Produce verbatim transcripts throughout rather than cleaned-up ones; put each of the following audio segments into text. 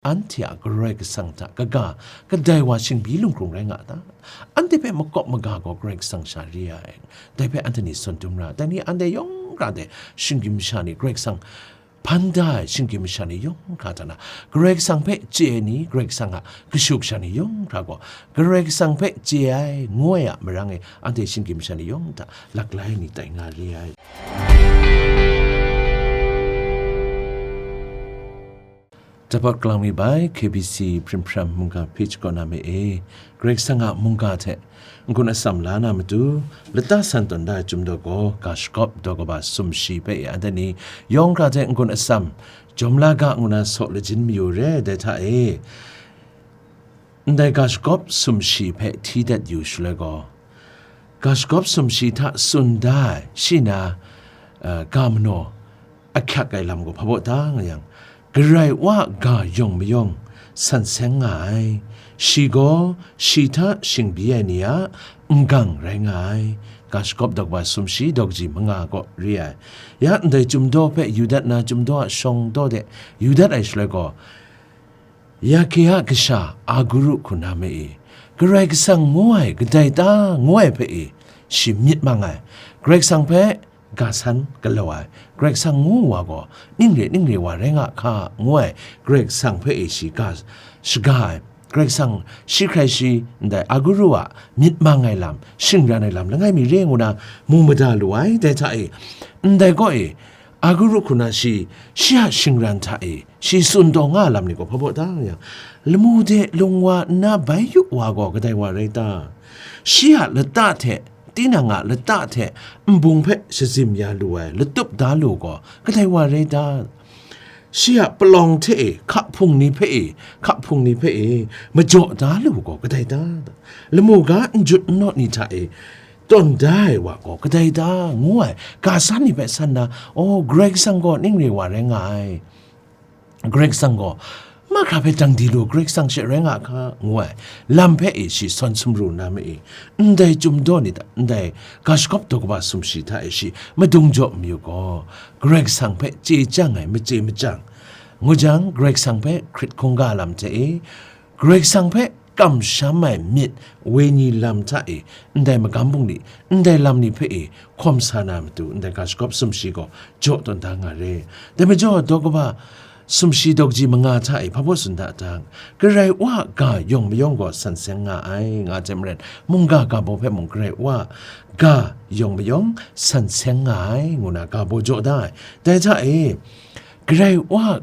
Anhte a Karai Kasang hta kaga kadai wa shingbyi lungkrung rai nga ta? Anhte hpe makawp maga gaw Karai Kasang sha re ai. Dai hpe anhte ni sawn dum ra, dai ni anhte yawng hkra de shinggyim masha ni Karai Kasang hpan da ai shinggyim masha ni yawng hkra hta na, Karai Kasang hpe chye ai ni, Karai Kasang a kashu kasha ni yawng hkra gaw, Karai Kasang hpe chye ai, ngu ai a marang e, anhte shinggyim masha ni yawng hta laklai ni tai nga re ai. Dapat kalang mi bai, K B C Hpring Hpram mungga page kaw na me e, Karai Kasang a mungga hte n-gun atsam la na matu, lata san tawn da ai Chyum daw gaw, ga shagawp daw kaba sumshi hpe e anhte ni yawng hkra hte n-gun atsam jawm la ga ngu na saw lajin mayu re, dai hta e, ndai ga shagawp sumshi hpe hti dat yu shaloi gaw, ga shagawp sumshi hta tsun da ai, shi na, eh, ga manaw ahkyak ai lam gaw hpa baw ta nga yang, Karai Wa a ga yawng mayawng san seng nga ai, shi gaw shi hta shingbyi ai ni a n-gang rai nga ai, ga shagawp daw kaba sumshi daw kaji manga gaw re ai. Ya ndai Chyum daw hpe yu dat na, Chyum daw a shawng daw de yu dat ai shaloi gaw, Yake a kasha Aguru hku na me e, Karai Kasang ngu ai kadai ta ngu ai hpe e, shi myit mang ai, Karai Kasang hpe ga san galaw ai, Karai Kasang ngu wa gaw ning re ning re wa rai nga hka ngu ai, Karai Kasang hpe e shi ga shaga ai, Karai Kasang shi hkrai shi ndai Aguru a myit mang ai lam, shingran ai lam langai mi re ngu na mu mada lu ai, dai hta e, ndai gaw e, Aguru hku na shi, shi a shingran hta e, shi tsun taw nga lam ni gaw hpa baw ta nga yang, lamu de lung wa nna bai yu wa gaw kadai wa rai ta? Shi a lata hte, tinang a lata hte nbung hpe shazim ya lu ai latup da lu gaw kadai wa rai ta? Shi a palawng hte e, hka hpung ni hpe e, hka hpung ni hpe e, majaw da lu gaw kadai ta? Lamu ga n jut n naw ni hta e, tawn da ai wa gaw kadai ta? Ngu ai, ga san ni hpe san na, o, Karai Kasang gaw ning re wa rai nga ai. Karai Kasang gaw mahkra hpe dang di lu, Karai Kasang she rai nga hka, ngu ai lam hpe e shi sawn sumru na ma e. Ndai Chyum daw ni hta, ndai ga shagawp daw kaba sumshi hta e shi madung jaw mayu gaw, Karai Kasang hpe chye chyang ai machye machyang, ngu jang, Karai Kasang hpe hkrit hkungga lam hte e, Karai Kasang hpe kamsham ai myit wenyi lam hta e, ndai magam bungli, ndai lam ni hpe e hkawm sa na matu, ndai ga shagawp sumshi gaw jaw tawn da nga re. Dai majaw, daw kaba sumshi daw kaji manga hta e hpa baw tsun da ta? Karai Wa a ga yawng mayawng gaw san seng nga ai, nga ai hte maren, mungga ga baw hpe mung Karai Wa a ga yawng mayawng san seng nga ai, ngu na ga baw jaw da ai. Dai hta e, Karai Wa a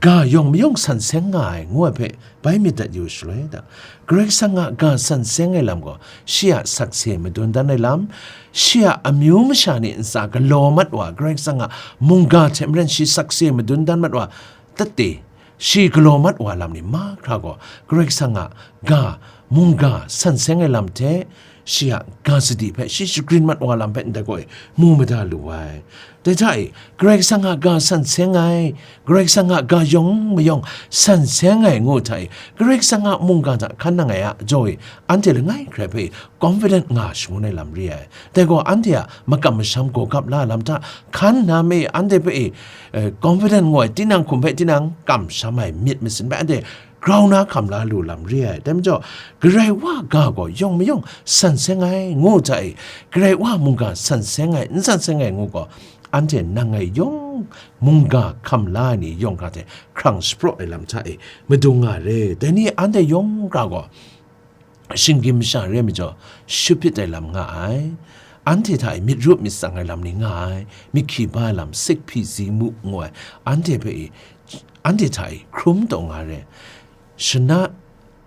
ga yawng mayawng san seng nga ai, ngu ai hpe bai myit dat yu shaloi da, Karai Kasang a ga san seng ai lam gaw, shi a sakse madun dan ai lam, shi a amyu masha ni ntsa galaw mat wa, Karai Kasang a mungga hte maren shi sakse madun dan mat wa, tate, shi galaw mat wa lam ni mahkra gaw, Karai Kasang a ga, mungga san seng ai lam hte, shi a ga sadi hpe shi shagrin mat wa lam hpe ndai gaw e mu mada lu ai. Dai hta e, Karai Kasang a ga san seng ai, Karai Kasang a ga yawng mayawng san seng ai ngu hta e, Karai Kasang a mungga hta hkan nang ai a jaw e, anhte langai hkrai hpe confident nga shangun ai lam re ai. Dai gaw anhte a makam masham gaw gap la ai lam hta hkan nna me, anhte hpe e, eh, confident ngu ai tinang hkum hpe tinang kamsham ai myit masin hpe anhte grau na hkam la lu lam re ai. Dai majaw, Karai Wa a ga gaw yawng mayawng san seng ai ngu hta e, Karai Wa a mungga san seng ai, n san seng ai ngu gaw, anhte nang ngai yawng mungga hkam la ai ni yawng hkra hte hkrang shapraw ai lam hta e madung nga re. Dai ni anhte yawng hkra gaw, shinggyim masha re ai majaw, shut hpyit ai lam nga ai. Anhte hta e myit ru myit tsang ai lam ni nga ai, myit hkyi ba ai lam, sik hpyi zi mu ngu ai, anhte hpe e, anhte hta e hkrum taw nga re. Shana,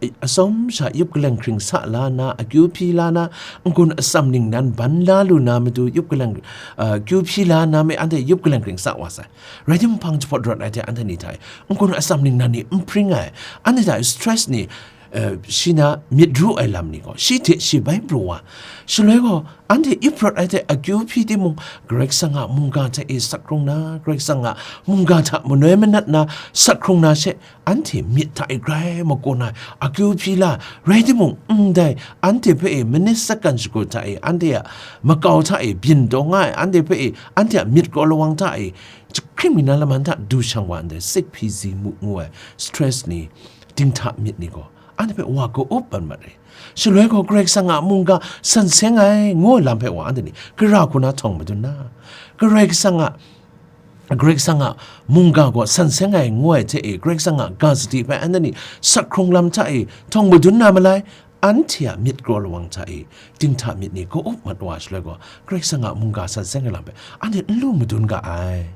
e, atsawm sha yup kaleng hkring sa la na, akyu hpyi la na, n-gun atsam ningnan ban la lu na matu yup kaleng, a, kyu hpyi la na me, anhte yup kaleng hkring sa wa sai. Rai timung, hpang jahpawt rawt ai hte anhte ni hta e n-gun atsam ningnan ni n hpring ai, anhte hta e stress ni, eh, shi na myit ru ai lam ni gaw, shi hte shi bai pru wa. Shaloi gaw, anhte ip rawt ai hte akyu hpyi timung, Karai Kasang a mungga hta e sak hkrung na, Karai Kasang a mungga hta manoi manat na, sak hkrung na she, anhte myit hta e grai makun ai, akyu hpyi la, rai timung, ndai, anhte hpe e minit sakan shagu hta e, anhte a makau hta e byin taw nga ai, anhte hpe e, anhte a myit kraw lawang hta e, jahkring mi na laman hta du shang wa ndai, sik hpyi zi mu ngu ai, stress ni, dinghta myit ni gaw, anhte hpe wa ka-up mat mat re. Shaloi gaw Karai Kasang a mungga san seng ai ngu ai lam hpe wa anhte ni, gara hku na htawng madun na, Karai Kasang a, Karai Kasang a mungga gaw san seng ai ngu ai hte e, Karai Kasang a ga sadi hpe anhte ni sak hkrung lam hta e htawng madun na malai, anhte a myit kraw lawang hta e, dinghta myit ni ka-up mat wa shaloi gaw, Karai Kasang a mungga san seng ai lam hpe anhte n lu madun ga ai.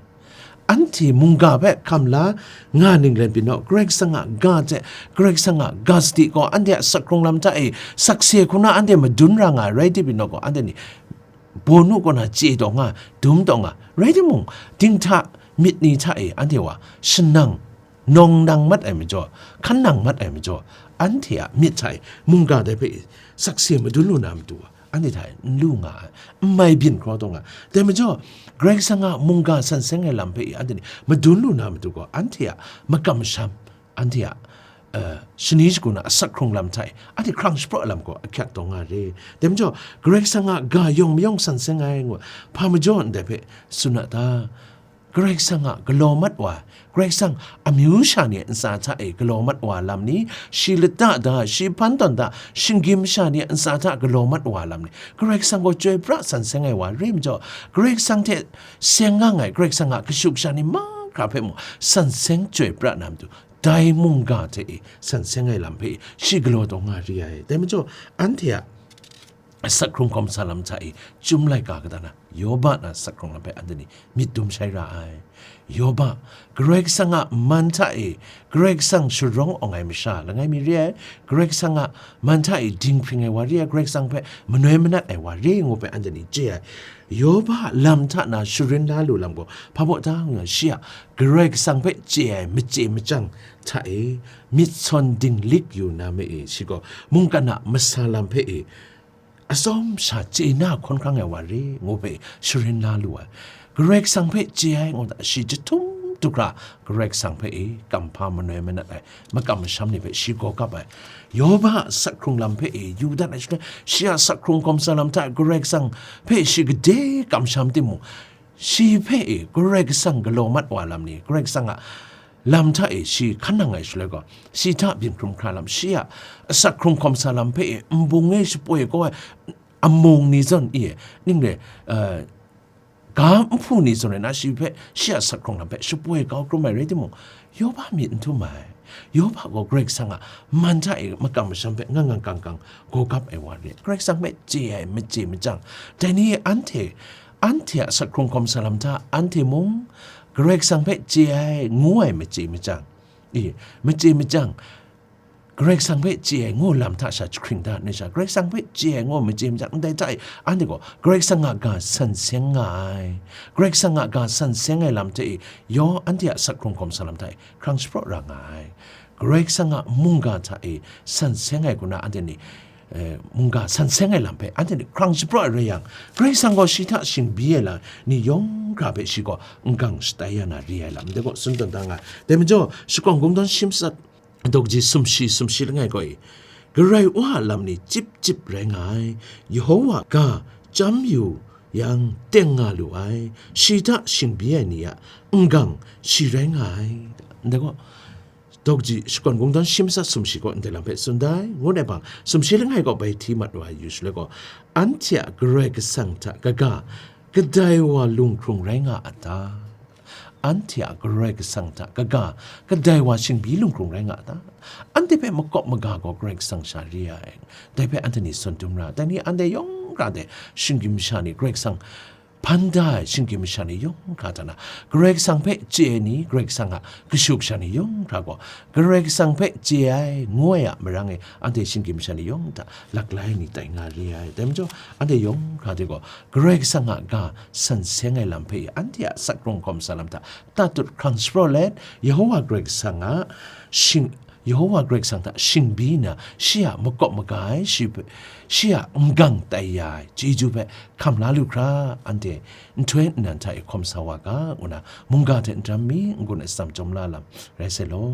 Anhte mungga hpe hkam la nga ninglen pyi naw, Karai Kasang a ga hte, Karai Kasang a ga sadi gaw anhte a sak hkrung lam hta e, sakse hku na anhte madun ra nga ai rai di pyi naw gaw, anhte ni bawnu kaw na chye taw nga, dum taw nga, rai timung, dinghta myit ni hta e anhte wa shanang, nawng nang mat ai majaw, hkan nang mat ai majaw, anhte a myit hta e mungga dai hpe sakse madun lu na matu, anhte hta e n lu nga ai, n mai byin hkraw taw nga ai. Dai majaw, Karai Kasang a mungga san seng ai lam hpe anhte ni madun lu na matu gaw, anhte a makam masham, anhte a, eh, shani shagu na asak hkrung lam hta e, anhte hkrang shapraw ai lam gaw ahkyak taw nga re. Dai majaw, Karai Kasang a ga yawng mayawng san seng ai ngu, hpa majaw ndai hpe tsun a ta? Karai Kasang a galaw mat wa, Karai Kasang amyu sha ni a ntsa hta e galaw mat wa lam ni, shi lata da, shi hpan tawn da, shinggyim masha ni a ntsa hta galaw mat wa lam ni, Karai Kasang gaw chyoi pra san seng ai wa re majaw, Karai Kasang hte seng nga ai Karai Kasang a kashu kasha ni mahkra hpe mung san seng chyoi pra na matu, dai mungga hte e san seng ai lam hpe e shi galaw taw nga re ai. Dai majaw, anhte a asak hkrung hkawm sa lam hta e, Chyum laika kata na, Yoba na asak hkrung lam hpe anhte ni myit dum shai ra ai. Yoba, Karai Kasang a man hta e, Karai Kasang sharawng awng ai masha langai mi re ai, Karai Kasang a man hta e dinghpring ai wa re ai, Karai Kasang hpe manoi manat ai wa re ngu hpe anhte ni chye ai. Yoba lam hta na sharin la lu lam gaw, hpa baw ta ngu yang, shi a Karai Kasang hpe chye ai machye machyang hta e, myit sawn dinglik yu na me e, shi gaw mungkan a masa lam hpe e, atsawm sha chye na hkawn hkrang ai wa re, ngu hpe sharin la lu ai. Karai Kasang hpe chye ai ngu hta, shi jahtum du hkra Karai Kasang hpe e kamhpa manoi manat ai, makam masham ni hpe shi gaw kap ai. Yoba a asak hkrung lam hpe e yu dat ai shaloi, shi a asak hkrung hkawm sa lam hta Karai Kasang hpe shi gade kamsham timung, shi hpe e Karai Kasang galaw mat wa lam ni, Karai Kasang a lam hta e shi hkan nang ai shaloi gaw, shi hta byin hkrum hkra lam, shi a asak hkrung hkawm sa lam hpe e nbung e shapoi kau ai, amung ni zawn e, ning re, eh, ga nhpu ni zawn rai na, shi hpe, shi a asak hkrung lam hpe shapoi kau hkrum ai rai timung, Yoba myit n htum ai. Yoba gaw Karai Kasang a man hta e makam masham hpe ngang ngang kang kang gaw kap ai wa re. Karai Kasang hpe chye ai machye machyang, dai ni anhte, anhte a asak hkrung hkawm sa lam hta, anhte mung Karai Kasang hpe chye ai ngu ai machye machyang, e, machye machyang, Karai Kasang hpe chye ai ngu lam hta sha jahkring da, ni sha Karai Kasang hpe chye ai ngu machye machyang, ndai hta e, anhte gaw Karai Kasang a ga san seng nga ai. Karai Kasang a ga san seng ai lam hte e, yawng anhte a asak hkrung hkawm sa lam hta e hkrang shapraw ra nga ai. Karai Kasang a mungga hta e san seng ai hku na anhte ni, eh, mungga san seng ai lam hpe anhte ni hkrang shapraw ai rai yang, Karai Kasang gaw shi hta shingbyi ai lam ni yawng hkra hpe shi gaw n gang shatai ya na re ai lam, ndai gaw tsun tawn da nga ai. Dai majaw, Shakawn Kungdawn shi matsat, dagji sumshi, sumshi langai gaw e, Karai Wa a lam ni chyip chyip rai nga ai, Yehova ga chyam yu yang teng nga lu ai, shi hta shingbyi ai ni a n gang shi rai nga ai. Ndai gaw, dagji Shakawn Kungdawn shi matsat sumshi gaw ndai lam hpe tsun da ai, ngut ai bang, sumshi langai gaw bai hti mat wa ai yu shaloi gaw, anhte a Karai Kasang hta kaga, kadai wa lunghkrung rai nga a ta? Anhte a Karai Kasang hta kaga, kadai wa shingbyi lunghkrung rai nga a ta? Anhte hpe makawp maga gaw Karai Kasang sha re ai. Dai hpe anhte ni tsun dum ra, dai ni anhte yawng hkra de, shinggyim masha ni Karai Kasang hpan da ai shinggyim masha ni yawng hkra hta na, Karai Kasang hpe chye ai ni, Karai Kasang a kashu kasha ni yawng hkra gaw, Karai Kasang hpe chye ai, ngu ai a marang e, anhte shinggyim masha ni yawng hta laklai ni tai nga re ai. Dai majaw, anhte yawng hkra de gaw, Karai Kasang a ga san seng ai lam hpe, anhte a asak hkrung hkawm sa lam hta tatut hkrang shapraw let, Yehova Karai Kasang a shing-, Yehowa Karai Kasang hta shingbi nna, shi a makawp maga ai, shi hpe, shi a n-gang tai ya ai chyeju hpe hkam la lu hkra, anhte nhtoi nnan hta e hkawm sa wa ga, ngu na mungga hte n-gun ai atsam chyawm la lam rai sai law.